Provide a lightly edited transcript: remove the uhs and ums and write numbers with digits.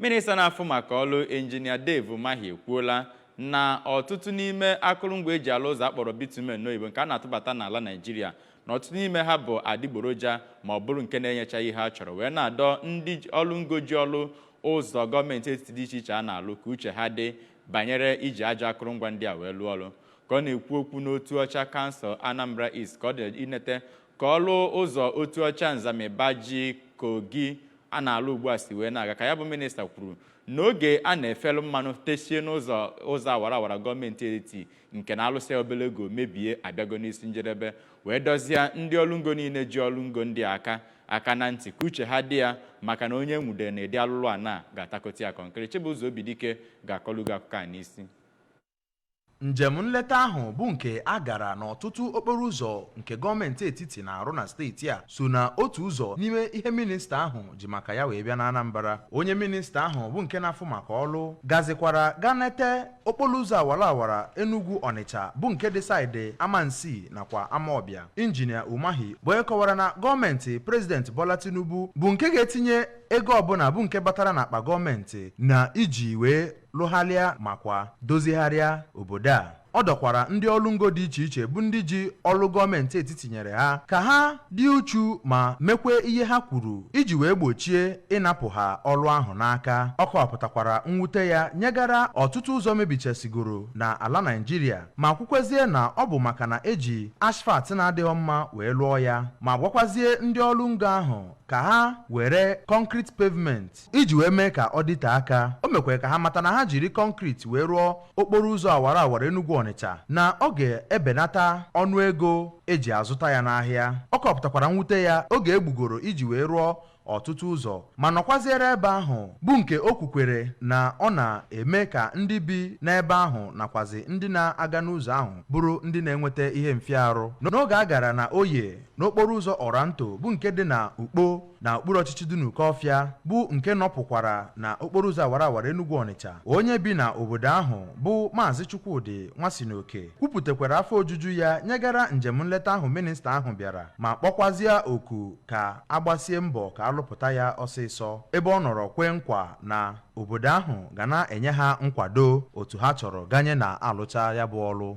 Minista na-afụ maka ọlụ, Injinia Dave Umahi, ekwuola na ọtụtụ n'ime akụrụngwa eji alụ ụzọ akpọrọ bitumen n'oyibo nke a na-atụbata n'ala Naijiria, na ọtụtụ n'ime ha bụ adịgboroja ma ọ bụrụ nke na-enyechaghị ihe a chọrọ, wee na-adọ ndị ọlụ ngo ji ọlụ ụzọ gọọmenti etiti dị iche iche a na-alụ ka uche ha dị banyere iji ajọ akụrụngwa ndị a wee lụọ ọrụ. Ka ọ na-ekwu okwu n'Otuocha, kansụl Anambra East, ka ọ dị inete ka ọlụ ụzọ Otuocha Nzamibaji Kogi a na-alụ ugbu a si wee na-aga, ka ya bụ minista kwuru n'oge a na-efelu mmanụ techie n'ụzọ ụzọ awara awara gọọmenti etiti nke na-alụsị obere ego mebie abịago n'isi njedebe, wee dọzie ndị ọrụ ngo niile ji ọrụ ngo ndị a aka na ntị ka uche ha dị ya, maka na onye nwudere na ịdị alụlụ a na ga-atakọta ya kọnkịrị. Chibụzọ Obidike ga-akọlụ gị akụkọ a n'isi. Njem nleta ahụ bụ nke a gara n'ọtụtụ okporo ụzọ nke gọọmenti etiti na-arụ na steeti a so na otu ụzọ n'ime ihe minista ahụ ji maka ya wee bịa na Anambra. Onye minista ahụ bụ nke na-afụ maka ọlụ gazikwara ga nete okporo ụzọ awara awara Enugu Ọnịcha bụ nke dị side Amansi nakwa Amaọbịa. Injinia Umahi bụ onye kọwara na gọọmenti Prezidenti Bola Tinubu bụ nke ga-etinye ego ọbụla bụ nke batara n'akpa gọọmenti na iji wee lụgharịa makwa dozigharịa obodo a. Ọ dọkwara ndị ọrụ ngo dị iche iche bụ ndị ji ọrụ gọọmenti etiti nyere ha ka ha dị uchu ma mekwe ihe ha kwuru iji wee gbochie ịnapụ ha ọrụ ahụ n'aka. Ọ kọwapụtakwara mwute ya nyegara ọtụtụ ụzọ mebichasigoro na ala Naijiria, ma kwukwezie na ọ bụ maka na eji asphalt na-adịghị mma wee lụọ ya, ma gwakwazie ndị ọrụ ngo ahụ ka ha were concrete pavement iji wee mee ka ọ dịte aka. O mekwara ka ha mata na ha jiri concrete wee rụọ okporo ụzọ awara awara Enugu Ọnịcha, na ọ ga-ebenata ọnụego eji azụta ya n'ahịa. Ọ kọpụtakwara mwute ya oge egbugoro iji wee rụọ ọtụtụ ụzọ ma nọkwaziere ebe ahụ, bụ nke o kwukwere na ọ na-eme ka ndị bi n'ebe ahụ nakwazi ndị na-aga n'ụzọ ahụ bụrụ ndị na-enweta ihe mfịarụ. N'oge a gara na Oye n'okporo ụzọ Ọranto bụ nke dị na Ukpo na okpuru ọchịchị Dunukọfịa, bụ nke nọpụkwara na okporo ụzọ awara awara Enugu Ọnịcha, onye bi na obodo ahụ bụ Maazị Chukwudị Nwasinoke kwupụtakwara afọ ojuju ya nyegara njem nleta ahụ minista ahụ bịara, ma kpọkwazie oku ka agbasie mbọ ka alụpụta ya ọsịsọ, ebe ọ nọrọ kwee nkwa na obodo ahụ ga na-enye ha nkwado otu ha chọrọ ganye na alụcha ya bụ ọrụ.